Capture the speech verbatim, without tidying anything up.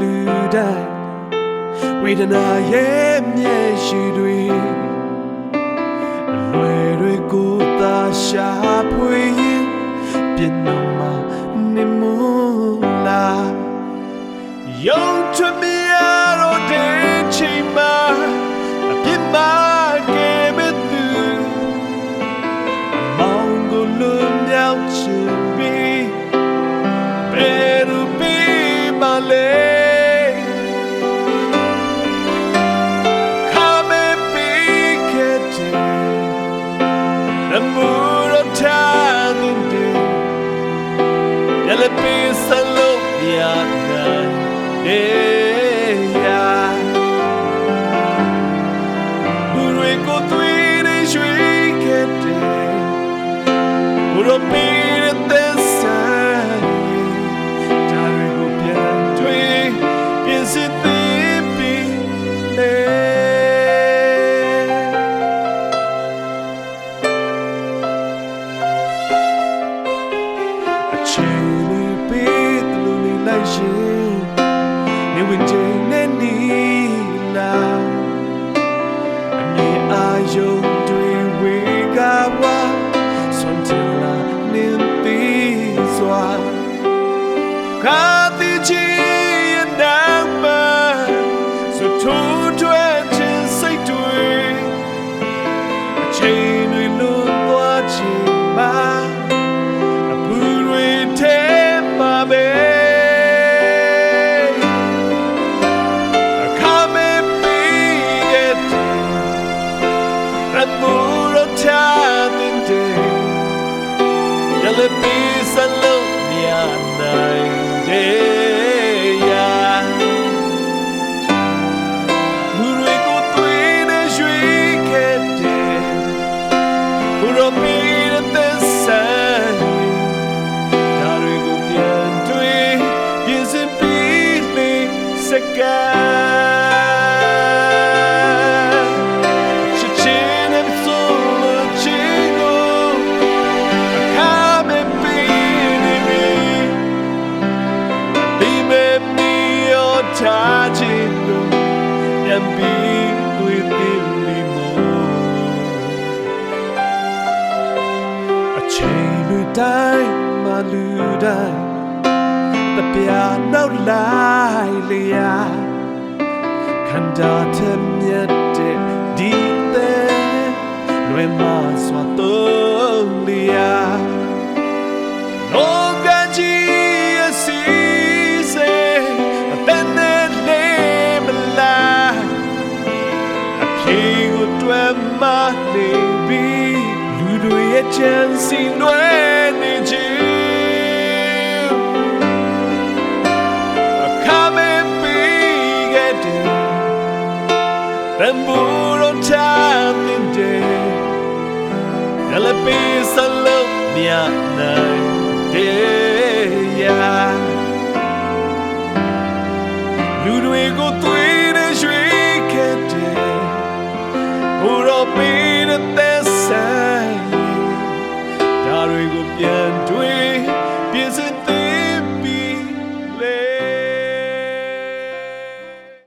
လူတိုင်း ဝေဒနာရဲ့မျက်ရည်တွေ အလွယ်တွေကိုသာရှာဖွေရင်း ပြစ်နာမှာနေမို့လား။ ရုန်းထွက်မရတော့တဲ့အချိန်မှာ အပြစ်မှာကယ်မသူ အမောင်ကိုလွတ်မြောက်ချင်ပြီ ဘယ်သူပေးမလဲ။ ခါမဲပေးခဲ့တဲ့ အမှုတော်ထားတဲ့ ပြန်လည်ပေးဆပ်လို့မရနိုင်တဲ့ရာ လူတွေကိုသွေးနဲ့ရွေးခဲ့တဲ့ ကိုယ်တော်ပေးတဲ့သစ္စာရဲ့ ဒါတွေကိုပြန်တွေး ပြင်ဆင်သင့်ပြီလေ။ အချိန်တွေပေးသလိုနေလိုက်ရင် နေဝင်ချိန်နဲ့နေလာ အမြင်အာရုံတွေဝေကဝါ စွန့်တင်လာနှင်းသီးစွာ ခါသီးကြီးရဲ့နောက်မှာ ဆိုထိုးထွက်ခြင်းစိတ်တွေ အချိန်တွေလွန်သွားချိန်မှာ အပူတွေထဲမှာပဲ အခါမဲ့ပေးခဲ့တဲ့ အမှုတော်ထားတဲ့ ရလပေးဆပ်လို့မရနိုင်တဲ့ရာ လူတွေကိုသွေးနဲ့ရွေးခဲ့တဲ့ ကိုယ်တော်ပေးတဲ့သစ္စာရဲ့ ဒါတွေကိုပြန်တွေး ပြင်ဆင်ပြီးလေစကား ချစ်ခြင်းနဲ့ ဆိုလိုခြင်းကို အခါမဲ့ပေးနေပြီ။ ဒီမဲ့မီးရောထားခြင်းကို ပြန်ပြီးသွေးသင့်ပြီမို့ အချိန်တွေတိုင်းမှာ လူတိုင်း တပြားနောက်လိုက်လျာ ခန္ဓာထက်မြတ်တဲ့ ဒီအသက် လွဲမှားစွာသုံးလျာ လောကကြီးအစီအစဉ် အသက်နဲ့ လေးမလား အဖြေကိုတွက်မှာနေပြီ။ လူတွေရဲ့ကြံစည်လွဲနေခြင်း အခါမဲ့ပေးခဲ့တဲ့ တန်ဖိုးတော့ထားသင့်တယ်။ ဒါလည်းပေးဆပ်လို့မရနိုင်တဲ့ရာ လူတွေကိုသွေးနဲ့ရွေးခဲ့တဲ့ ကိုယ်တော်ပေးတဲ့သစ္စာရဲ့ ဒါတွေကိုပြန်